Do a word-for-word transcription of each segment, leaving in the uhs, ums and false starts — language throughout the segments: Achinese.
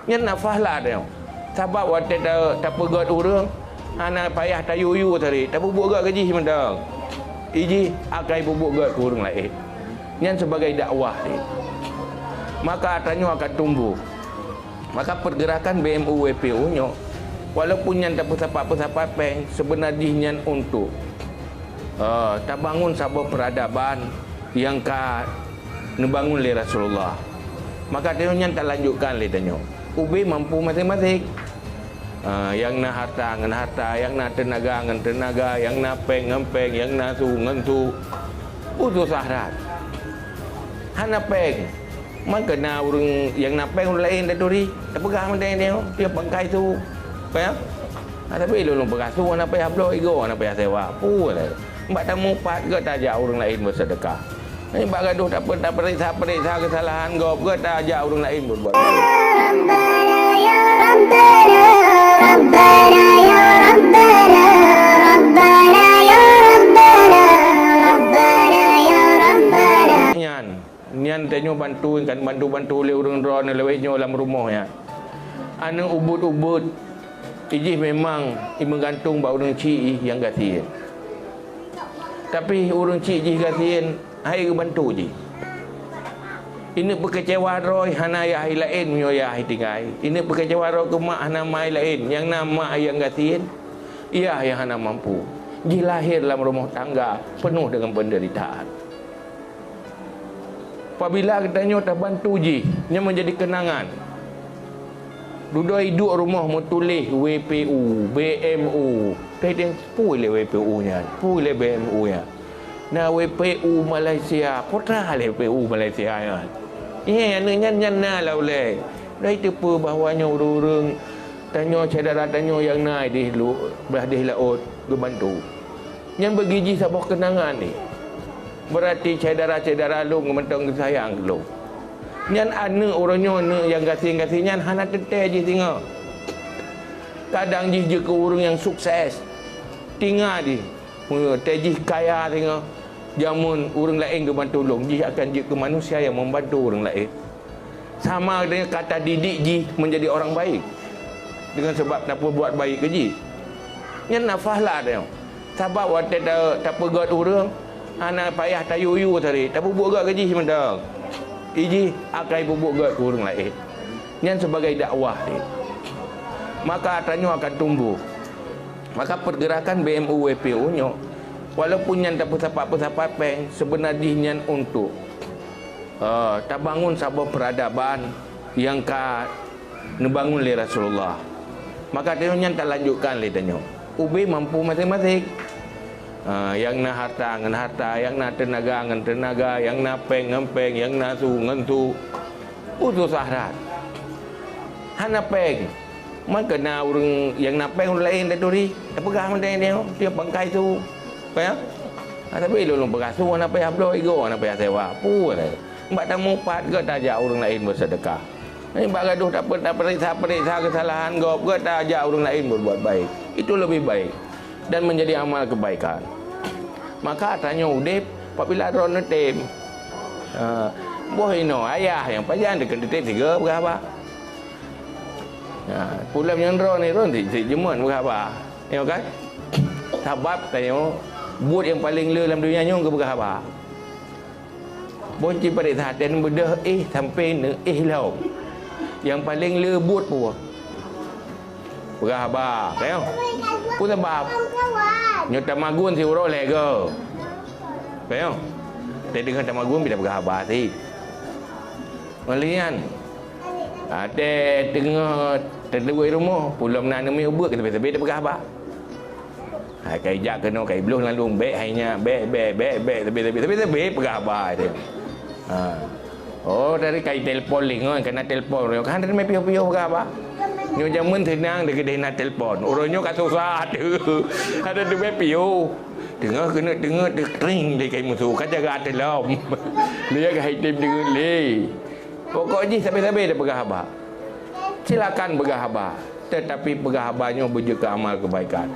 Nyan nafah lah tanyoe. Sabab watée ta-, tapeugét ureuëng, hana payah tayue-yue tadi, tapeubuet gét keu jih mantong. Ijih akai peubuet gét keu ureuëng laén. Nyan sibagai dakwah tadi. Maka tanyoe akan tumbuh. Maka pergerakan B M U W P U nyoe, walaupun nyan tapeusapat-peusapat péng, seubeuna jih nyan untuk, eh, tabangun saboh peradaban nyang ka neubangun lé Rasulullah. Maka tanyoe nyan talanjutkan lé tanyoe. Ubé mampu maséng-maséng. Ah, nyang na harta ngon harta, nyang na teunaga ngon teunaga, nyang na péng ngon péng, nyang na su ngon su. Utus akhirat. Hana péng. Maka na ureuëng nyang na péng ureuëng laén taturi, tapeugah mantong nyoe, dia pangkai su. Paham? Ha, tapi lôn peugah su hana payah bloe, igoe hana payah sewa. Peue lé? Bak tamupat gét tajak ureuëng laén beuseudeukah. Nibak gadoh tape-, tapeuriksa-peuriksa keusalahan gob, gét tajak ureuëng laén berbuat baik. Nyan, nyan tanyoe bantu, kan bantu-bantu lé ureuëng droeneuh lawét nyoe lam rumoh nyan. Aneuëk ubit-ubit, ijih memang imeugantung bak ureuëng chik ih nyang gasien. Tapi ureuëng chik jih gasien, hai geubantu jih. Ineuk peukeucewa droe hana yah laén meunyoe yah tinggai. Ineuk peukeucewa droe keu mak hana mak laén, nyang na mak nyang gasien, yah nyang hana mampu. Jih lahé lam rumoh tangga peunoh deungon peundeuritaan. Apabila geutanyoe tabantu jih, nyan menjadi kenangan. Dudoe iduek rumoh meutuléh W P U, B M U. Teudeung peue lé W P U nyan, peue lé B M U nyan. Na W P U Malaysia, peue teuma lé W P U Malaysia nyan. Nyan, aneuëk nyan, nyan na lam ulée. Dai teupeue bahwa nyoe ureuëng-ureuëng tanyoe, syedara tanyoe nyang na di lu-, blah deh laôt geubantu. Nyan bagi jih saboh keunangan nyoe. Beurati syedara-syedara lôn mantong geusayang keu lôn. Nyan aneuëk uroe nyoe, aneuëk nyang gasien-gasien nyan hana teuntée jih singoh. Kadang jih jeuet keu ureuëng nyang sukses. Tinggai jih, teuntée jih kaya singoh. Jameun ureuëng laén geubantu lôn, jih akan jeuet keu manusia nyang membantu ureuëng laén. Sama dengan kata didik jih menjadi orang baik dengan sebab tapeubuat baik keu jih. Nyan nafah lah tanyoe. Sabab watée ta-, tapeugét ureuëng, hana payah tayue-yue tadi, tapeubuet gét keu jih mantong. Ijih akai peubuet gét keu ureuëng laén. Nyan sibagai dakwah tadi. Maka tanyoe akan tumbuh. Maka pergerakan B M U W P U nyoe, walaupun nyan tapeusapat-peusapat péng, seubeuna jih nyan untuk eh, tabangun saboh peradaban nyang ka neubangun lé Rasulullah. Maka tanyoe nyan talanjutkan lé tanyoe. Ubé mampu maséng-maséng. Eh, nyang na harta ngon harta, nyang na teunaga ngon teunaga, nyang na péng ngon péng, nyang na su ngon su. Utus akhirat. Hana péng. Maka na ureuëng nyang na péng ureuëng laén taturi, tapeugah mantong nyoe, dia pangkai su. Paham? Ha, tapi lôn peugah su hana payah bloe, igoe hana payah sewa. Peue lé? Bak tamupat gét tajak ureuëng laén beuseudeukah. Nibak gadoh tape-, tapeuriksa-peuriksa keusalahan gob, gét tajak ureuëng laén berbuat baik. Itu lebih baik dan menjadi amal kebaikan. Maka tanyoe udeb apabila droeneuh tem. Ha, boh inoe ayah nyang pajan teukeun teutem sigoe peugah haba. Ha, pulam nyang droeneuh, droeneuh cit, cit jeumeuet peugah haba. Nyoe kan? Sabab tanyoe buet nyang paleng le lam donya nyoe geupeugah haba. Boh cit paréksa até neubeudôh éh sampoe neuéh lom. Nyang paleng le buet peue? Peugah haba, ka nyoe. Peue sabab? Nyoe tamagun siuroe lhée goe. Ka nyoe. Tadeungoe tamagun pih tapeugah haba sit. Ngon lheueh nyan, até teungoh teuduek rumoh, peulom na aneuk miet ubeut, sabe-sabe tapeugah haba. Hai, kai jak keunoe, kai bloh lam lueng, bék hai nyak, bék, bék, bék, bék, sabe-sabe, sabe-sabe peugah haba teuh. Ha. Oh, dari kai telepon lé ngon, kana telepon. Kan teumé piôh-piôh peugah haba. Nyoe jameun seunang deuh keudeh na telepon. Uroe nyoe ka susah teuh. Ada teumé piôh. Teungoh keuneuk teungoh teuh kring lé kai musoh, ka jaga ateueh lom. Lé ka hai tem deungon lé. Pokok jih sabe-sabe tapeugah haba. Silakan peugah haba, tetapi peugah haba nyoe beujeuet keu amal keubaikan.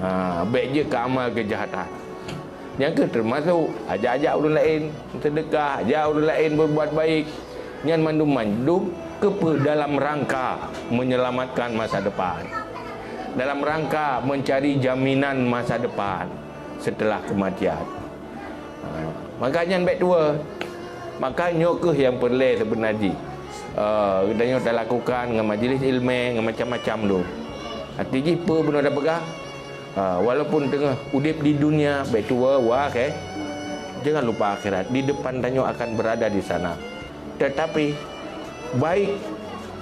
Ha, bék jeuet keu amal keujahatan. Nyang kheueh teumasok ajak-ajak ureuëng laén seudeukah, ajak ureuëng laén beubuat baik. Nyan mandum-mandum Keupeue? Dalam rangka menyelamatkan masa depan. Dalam rangka mencari jaminan masa depan setelah kematian. Ha, maka nyan bèk tuwoe. Maka nyoe keuh nyang peureulèe seubeuna jih, eh, geutanyoe talakukan ngon majlis ilmèe, ngon macam-macam lom. Arti jih peue bunoe tapeugah? Ha, walaupun teungoh udép di dunia, bèk tuwoe, wa, oke. Jangan lupa akhirat. Di depan tanyoe akan berada di sana. Tetapi, baik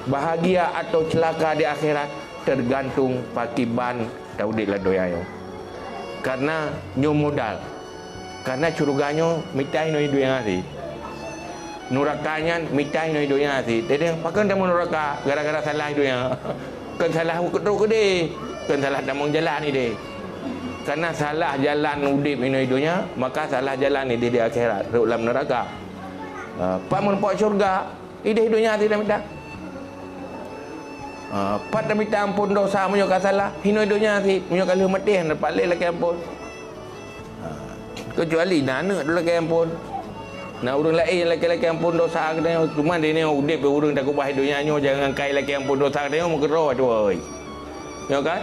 bahagia atau celaka di akhirat, tergantung pakriban taudép lam donya nyoe. Karena nyoe modal. Karena syeuruga nyoe mita inoe donya cit. Nuraka nyan mita inoe donya cit. Jadi, pakon tamong nuraka gara-gara salah donya? Kon salah trok keudeh, kon salah tamong jalan ideh. Karena salah jalan udép inoe donya, maka salah jalan ideh di akhirat, rhot lam nuraka. Ha, pat meureumpok syeuruga, ideh donya cit tamita. Ha, pat tamita amphon dosa meunyoe ka salah, inoe donya cit, meunyoe ka lheueh maté, hana pat lé lakèe amphon. Ha, keucuali na aneuk lakèe amphon. Na ureueng laén lakèe-lakèe amphon dosa geutanyoe, cuma di nyoe udép ureueng takeubah donya nyoe, jangankan lakèe amphon dosa geutanyoe, meukeudroe tu, oi. Nyoe kan?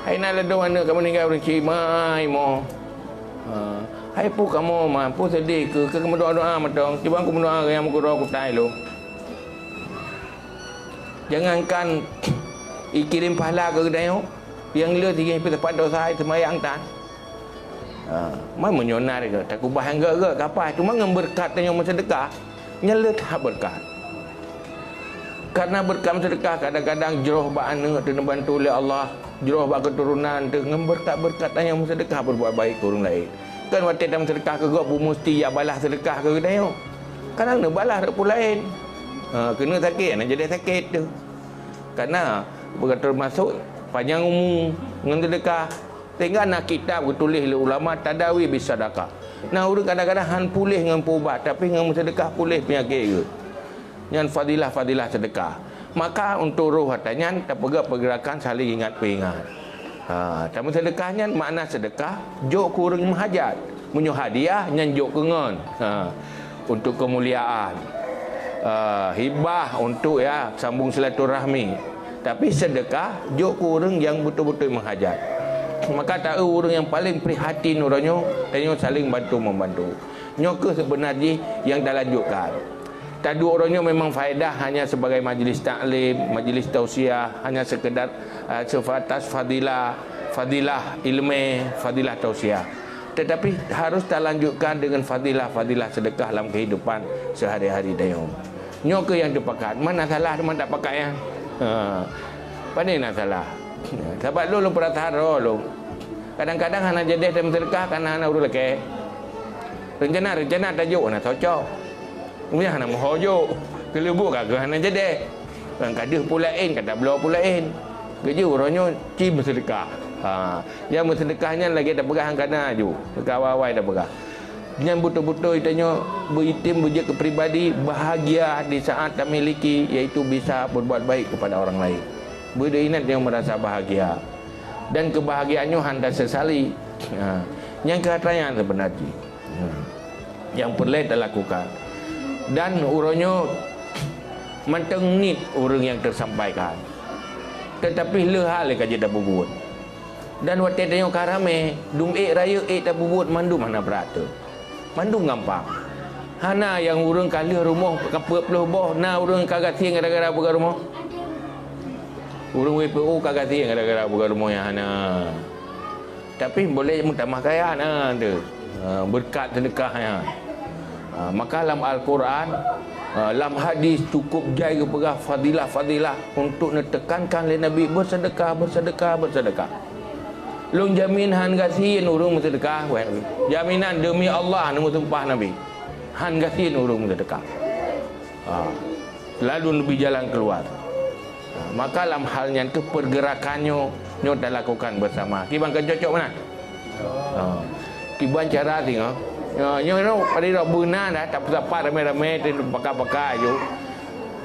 Hai na ladôm aneuk ka meuninggai ureueng cit, mai mo. Ha, hai peue kamoe, ma, peue seudeh keu, keu meudoa-doa mantong. Cuba kumeudoa nyang meukeudroe kutai lôn. Jangankan ikirém pahala keu geutanyoe, nyang le singoh peusapat dosa seumayang tan. Ha, man meunyoe na rega takeubah nyang gèt-gèt ka paih, cuma ngon beureukat tanyoe meuseudeukah, nyan le that beureukat. Karena beureukat meuseudeukah kadang-kadang jroh bak aneuk teuneuk bantu lé Allah, jroh bak keuturonan teuh ngon beureukat-beureukat tanyoe meuseudeukah beureubuat baik keu ureueng laén. Kon watèe tameuseudeukah keu gob, beumusti jak balaih seudeukah keu geutanyoe. Kadang neubalah rot peue laén. Ha, keuneuk sakét, hana jadi sakét teuh. Karena bukan termasuk panyang umu ngon seudeukah. Sehingga na kitab geutuléh lé ulama tadawi bisadaqah. Na ureueng kadang-kadang han puléh ngon peuubat, tapi ngon meuseudeukah puléh peunyakét geuh. Nyan fadilah-fadilah seudeukah. Maka untuk roh ata nyan tapeugah peugerakan saling ingat peuingat. Ha, tameuseudeukah nyan makna seudeukah jok keu ureueng meuhajat. Meunyoe hadiah nyan jok keu ngon. Ha, untuk kemuliaan. Ha, hibah untuk, ya, sambung silaturahmi. Tapi seudeukah jok keu ureueng nyang beutôi-beutôi meuhajat. Maka taeu ureueng nyang paleng prihatin uroe nyoe, tanyoe saling bantu-membantu. Nyoe keuh seubeuna jih nyang talanjutkan. Taduek uroe nyoe memang faedah hanya sebagai majlis taklim, majlis tausiah, hanya sekedar, eh, sebatas fadilah, fadilah ilmèe, fadilah tausiah. Tetapi harus talanjutkan dengan fadilah-fadilah seudeukah lam kehidupan sehari-hari tanyoe. Nyoe keuh nyang teupakat. Man na salah, man tapakat nyan. Ha. Pane na salah. Sabab lôn, lôn peurasaan droe lôn. Kadang-kadang hana jadeh tameuseudeukah karena hana ureueng lakèe. Reuncana-reuncana tajok hana cocok. Ureueng hana meuho jok. Keuleubuk ka keuh hana jadeh. Nyang ka deuh peue laén, ka tabloe peue laén. Geujeuet uroe nyoe ci meuseudeukah. Ha, nyang meuseudeukah nyan lagèe tapeugah nyang kana ju. Ka awai-awai tapeugah. Nyan beutôi-beutôi tanyoe beuitem beujeuet keu pribadi bahagia di saat tamiliki, yaitu bisa berbuat baik kepada orang lain. Beudeuh ingat nyang merasa bahagia. Dan kebahagiaan nyoe hana sesali. Ha, nyang keu atra nyan seubeuna jih. Hmm. Nyang peureulèe talakukan. Dan uroe nyoe mantong niet ureueng nyang teusampaikan. Tetapi le hal ka jeuet tapeubuet. Dan watèe tanyoe ka ramè, dum ék rayeuk ék tapeubuet mandum hana brat teuh. Mandum gampang. Hana nyang ureueng ka lheueh rumoh ka peuet ploh boh, na ureueng ka gasien gara-gara peugah rumoh. Ureueng W P O ka gasien gara-gara peugah rumoh nyang hana. Tapi boleh meutamah kaya na tu. Ha, beureukat seudeukah nyan. Ha, maka lam Al-Quran, ha, lam hadis cukup jai geupeugah fadilah-fadilah untuk neutekankan lé Nabi beuseudeukah, beuseudeukah, beuseudeukah. Lôn jamin han gasien ureueng meuseudeukah, weh. Jaminan demi Allah, neumeusumpah Nabi. Han gasien ureueng meuseudeukah. Ha. Lalu neubi jalan keuluwa. Ha, maka lam hal nyan keuh peurgeurakan nyoe, nyoe talakukan beusama. Kiban ka cocok meunan? Ha. Kiban cara singoh. Ha, nyoe, nyoe, padahai beuna dah, tapeusapat ramé-ramé, tapaka-paka aju.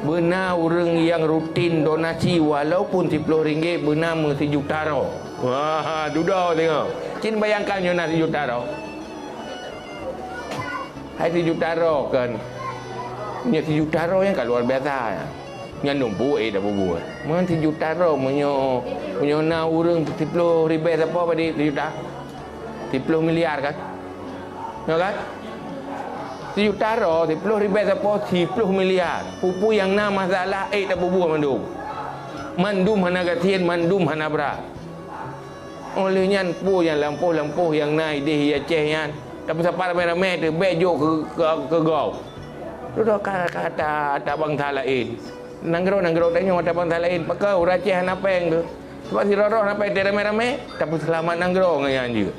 Beuna ureueng nyang rutin donasi walaupun siploh ringgit, beuna meusijuta droe. Wah, dudoe singoh. Cit bayangkan nyoe na sijuta droe. Hai sijuta droe kan. Nyoe sijuta droe nyan ka luar biasa nyan. Nyan numpuk ék tapubuet. Meunyoe sijuta droe, meunyoe, meunyoe na ureuëng siploh ribèe sapo padit sijuta? Siploh miliar kan? Nyoe kan? Sijuta droe, siploh ribèe sapo, siploh miliar. Peue-peue nyang na masalah ék tapubuet mandum. Mandum hana gasien, mandum hana brat. Óh lheueh nyan peue nyang lampôh-lampôh nyang na idéh i Aceh nyan, tapeusapat ramé-ramé teuh, bèk jok keu, keu, keu gob. Dudoe ka, ka ata, ata bansa laén. Nanggroe-nanggroe tanyoe ata bansa laén, pakon ureuëng Aceh hana péng teuh? Sabab sidroe-droe hana péng, teuh ramé-ramé tapeuseulamat nanggroe ngon nyan jeuet.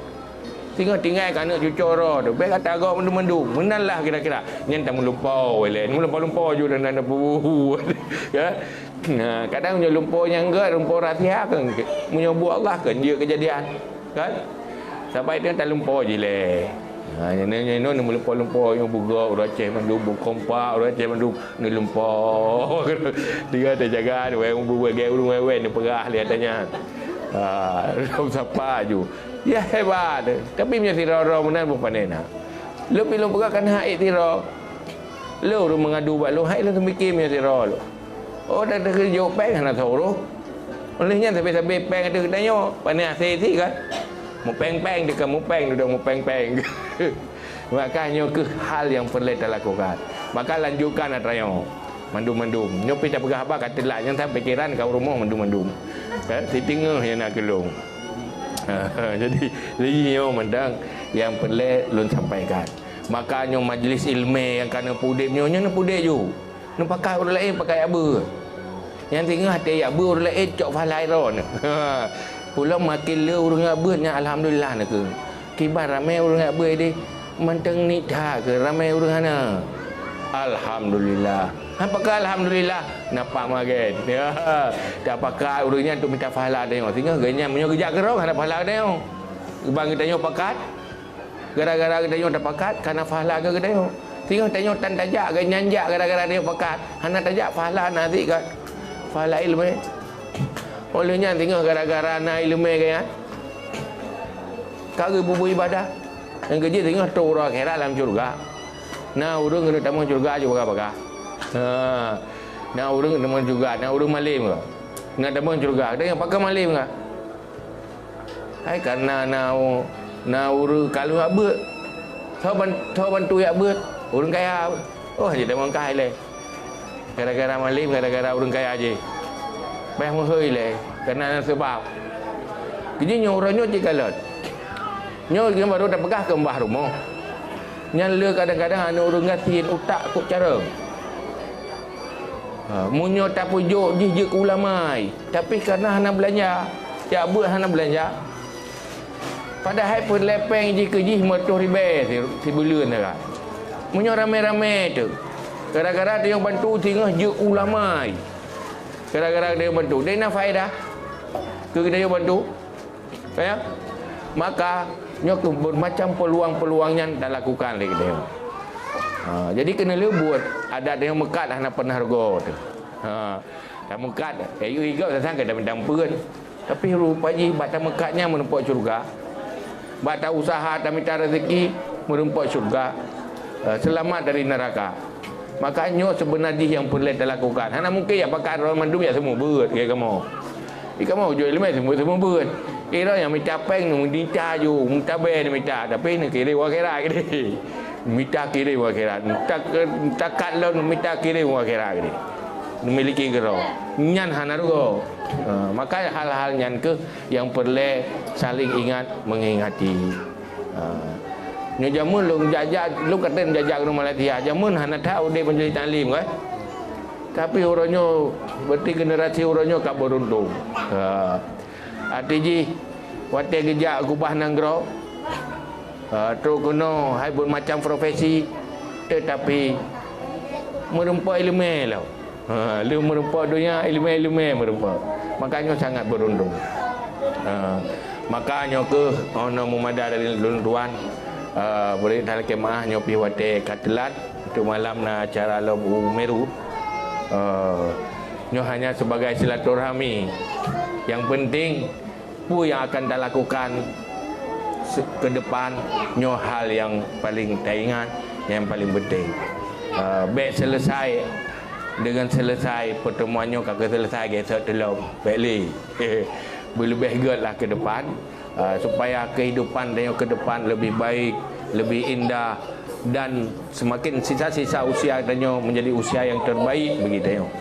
Singoh tinggai keu aneuk cucoe droe teuh, bèk gata gob mandum-mandum. Meunan lah kira-kira. Nyan tameulumpoe ilèe, meulumpoe-lumpoe ju dan, dan, dan, ya. Nah, kadang nyoe lumpoe nyang gèt, lumpoe rahsia kan. Meunyoe buet Allah kan jeuet keujadian. Kan? Sabai teuh talumpoe jih lé. Ha, nyoe, nyoe, nyoe, nyoe meulumpoe-lumpoe, nyoe beugob ureuëng Aceh mandum, beukompak ureuëng Aceh mandum, neulumpoe. Tiga teujaga, wèh, beubuet gèt ureuëng wèh-wèh, neupeugah lé ata nyan. Ha, lom sapa ju. Ya, hebat. Tapi meunyoe sidroe-droe meunan, beupané na. Lôn pi lôn peugah kan hak ék sidroe. Lôn ureuëng meungadu bak lôn, hai lôn teumiki meunyoe sidroe lôn. Oh, dah teukeujok péng hana teuurôh. Oleh nyan sabe-sabe péng teuh geutanyoe, pané asai sit kan. Mupéng-péng teuh kan, mupéng dudoe mupéng-péng. Maka nyoe keuh hal nyang peureulèe talakukan. Maka lanjutkan atra nyoe. Mandum-mandum. Nyoe pi tapeugah haba ka teulat, nyang that pikeran ka u rumoh mandum-mandum. Kan? Siteungoh nyang na keu lôn. Jadi, lagèe nyoe mantong nyang peureulèe lôn sampaikan. Maka nyoe majlis ilmé nyang ka neupeuudép nyoe, nyoe neupeuudép ju. Neupakat ureuëng laén pakat jak beuet. Nyang singoh até jak beuet ureuëng laén cok pahala droeneuh. Peue lom makin le ureuëng jak beuet nyan alhamdulillah neukheun. Kiban ramé ureuëng jak beuet deh, mantong nik that keu ramé ureuëng hana. Alhamdulillah. Han pakat alhamdulillah, napa magét. Ya, tapakat ureuëng nyan untuk mita pahala tanyoe. Singoh geuh nyan meunyoe geujak keudroe hana pahala tanyoe. Kiban geutanyoe pakat, gara-gara geutanyoe tapakat, kana pahala keu geutanyoe. Singoh tanyoe tan tajak, geuh nyan jak gara-gara tanyoe pakat. Hana tajak, pahala na sit kan. Pahala ileumé. Óh lheueh nyan singoh gara-gara na ileumé geuh nyan, ka geuh bubuet ibadah. Nyang keujeuet singoh trok uroe akhirat lam syeuruga. Na ureuëng keuneuk tamong syeuruga ju bagah-bagah. Ha. Na ureuëng keuneuk tamong syeuruga, na ureuëng malém ka. Keuneuk tamong syeuruga, geutanyoe pakon malém ka. Hai, kareuna na, na ureuëng ka lheueh jak beuet. Soe ban-, soe bantu jak beuet? Ureuëng kaya. Oh, jadi tamong kaya lé. Gara-gara malém, gara-gara ureuëng kaya jih. Payah meuhôi lé, kareuna na seubab. Jadi nyoe uroe nyoe cit kalon. Nyoe nyang barô tapeugah keu mbah rumoh. Nyan le kadang-kadang aneuk ureuëng gasien utak kok carông. Ha, meunyoe tapeujok jih jeuet keu ulama, tapi kareuna hana beulanja, jak beuet hana beulanja. Padahai peureulèe péng jih keu jih meutoh ribèe si, sibuleuen sagai. Meunyoe ramé-ramé teuh, gara-gara tanyoe bantu singoh jeuet keu ulama, gara-gara tanyoe bantu, deh na faedah keu geutanyoe bantu. Ya? Maka nyoe keuh beumacam peuluang-peuluang nyan talakukan lé geutanyoe. Ha, jadi keuneuk le buet adat tanyoe meukat hana peunah rugoe teuh. Ha, tameukat, eh, yue igop sasang ka tameutampeuen. Tapi rupa jih bak tameukat nyan meurumpok syeuruga. Bak ta-useuha tamita raseuki meurumpok syeuruga. Eh, seulamat dari neuraka. Maka nyoe seubeuna jih nyang peureulèe talakukan. Hana mungken jak pakat droe mandum jak seumeubeuet keu kamoe. Di kamoe jok ileumèe seumeubeuet-seumeubeuet. Kira nyang mita péng neumita ju, mita bèe neumita, tapi neukirém u akhirat keudéh. Mita kirém u akhirat. Mita ke-, mita kat lôn, mita kirém u akhirat keudéh. Neumiliki keudroe. Nyan hana rugoe. Ha, maka hal-hal nyan keuh nyang peureulèe saléng ingat meungingati. Ha. Nyoe jameun lôn jak-jak, lôn ka tem jak-jak keunoe Malaysia. Jameun hana that udép majelis taklim kan. Tapi uroe nyoe, berarti generasi uroe nyoe ka beuruntung. Ha. Arti jih, watèe geujak keubah nanggroe, ha, trok keunoe hai buet macam profesi, tetapi meurumpok ileumèe lom. Ha, lheueh meurumpok donya, ileumèe-ileumèe meurumpok. Maka nyoe sangat beuruntung. Ha, maka nyoe keuh, oh, nyoe meumada dari lôn tuan. Ha, bri that lakèe meu'ah nyoe pih watèe ka teulat. Untuk malam na acara lom u Meru. Ha, nyoe hanya sebagai silaturahmi. Yang penting, peue nyang akan talakukan se-, ke depan, nyoe hal nyang paleng taingat, nyang paleng penting. Uh, bèk selesai dengan selesai pertemuan nyoe ka selesai gesek teulom bèk lé. Berlebih göt lah ke depan, uh, supaya kehidupan tanyoe ke depan lebih baik, lebih indah, dan semakin sisa-sisa usia tanyoe menjadi usia yang terbaik bagi tanyoe.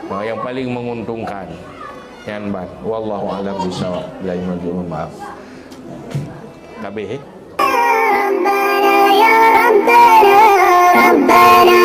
Uh, yang paling menguntungkan. Nyan ban. Wallahu a'lam bishawab. Billahi minal maaf. Habis, eh? ربنا يا ربنا، ربنا